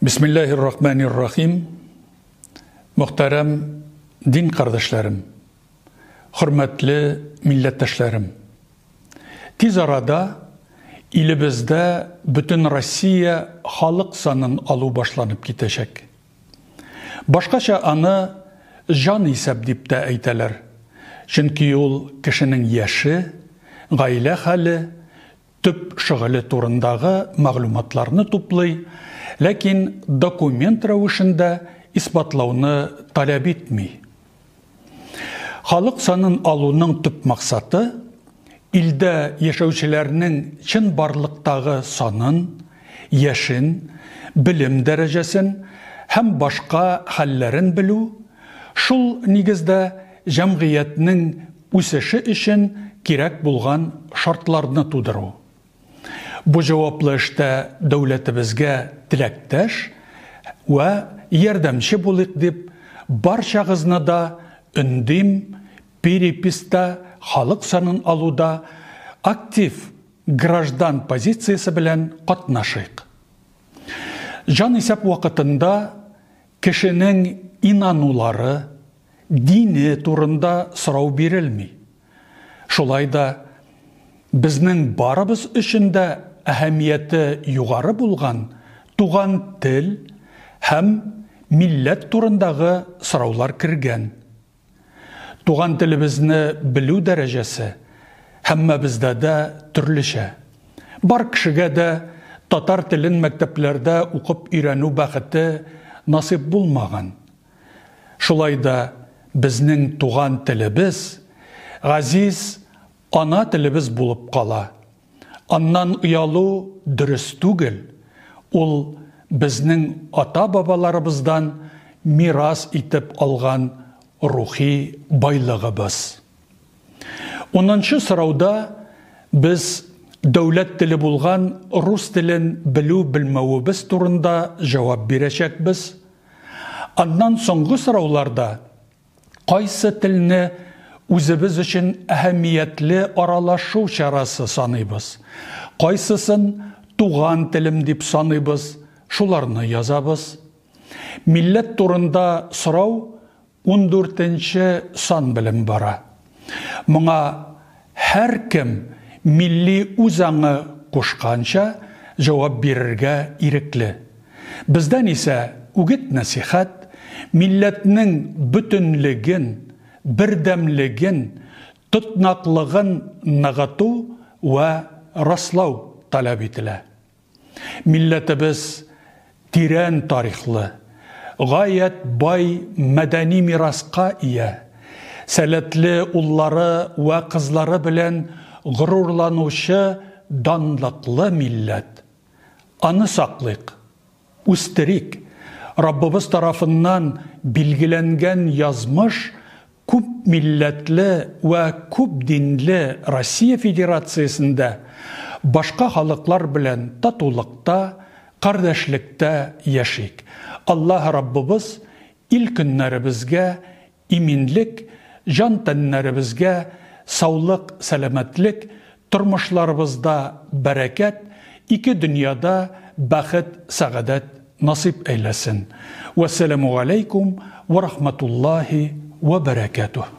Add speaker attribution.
Speaker 1: Бисмиллаһир рахманир рахим. Мөхтәрәм дин кардәшләрем, хөрмәтле милләттәшләрем. Тиз арада илебездә бөтен Россия халык санын алу башланып китәчәк. Башкача аны җан исәп дип тә әйтәләр. Чөнки ул кешенең яше, гаилә хәле, төп шөгыле турындагы мәгълүматларны туплый, ләкин документ рәвешендә исбатлауны таләп итми. Халык санын алуның төп максаты, илдә яшәүчеләрнең чынбарлыктагы санын, яшен, белем дәрәҗәсен һәм башка хәлләрен белү, шул нигездә җәмгыятьнең үсеше өчен кирәк булган шартларны тудыру. Бу җаваплы эштә дәүләтебезгә теләктәш вә ярдәмче булыйк дип барчагызны да өндим, переписьта халык санын алуда актив граждан позициясе белән катнашыйк. Җанисәп вакытында кешенең инанулары, дине турында сорау бирелми. Шулай да безнең барыбыз өчен дә әһәмияте югары булган туган тел һәм милләт турындагы сораулар кергән. Туган телебезне белү дәрәҗәсе һәммәбездә дә төрлечә. Бар кешегә дә татар телен мәктәпләрдә укып өйрәнү бәхете насыйп булмаган. Шулай да безнең туган телебез, газиз ана телебез булып кала. Аннан оялу дөрес түгел, ул безнең ата-бабаларыбыздан мирас итеп алган рухи байлыгыбыз. Унынчы сорауда без дәүләт теле булган рус телен белү-белмәвебез турында җавап бирәчәкбез. Аннан соңгы сорауларда кайсы телне үзебез өчен әһәмиятле аралашу чарасы саныйбыз, кайсысын туган телем дип саныйбыз, шуларны язабыз. Милләт турында сорау ундүртенче сан белән бара. Моңа һәркем милли үзаңы кушканча җавап бирергә ирекле. Бездән исә үгет-нәсихәт, милләтнең бөтенлеген, бердәмлеген, тотнаклыгын ныгыту вә раслау таләп ителә. Милләтебез тирән тарихлы, гаять бай мәдәни мираска ия, сәләтле уллары вә кызлары белән горурланучы данлыклы милләт. Аны саклыйк, үстерик, Раббыбыз тарафыннан билгеләнгән язмыш күп милләтле вә күп динле Россия Федерациясендә башка халыклар белән татулыкта, кардәшлектә яшик. Аллаһ Раббыбыз ил-көннәребезгә иминлек, җан-тәннәребезгә саулык-сәламәтлек, тормышларыбызда бәрәкәт, ике дөньяда бәхет-сәгадәт насыйп әйләсен. Вәссәламү галәйкүм вә рахматуллаһи вә бәрәкәтүһ.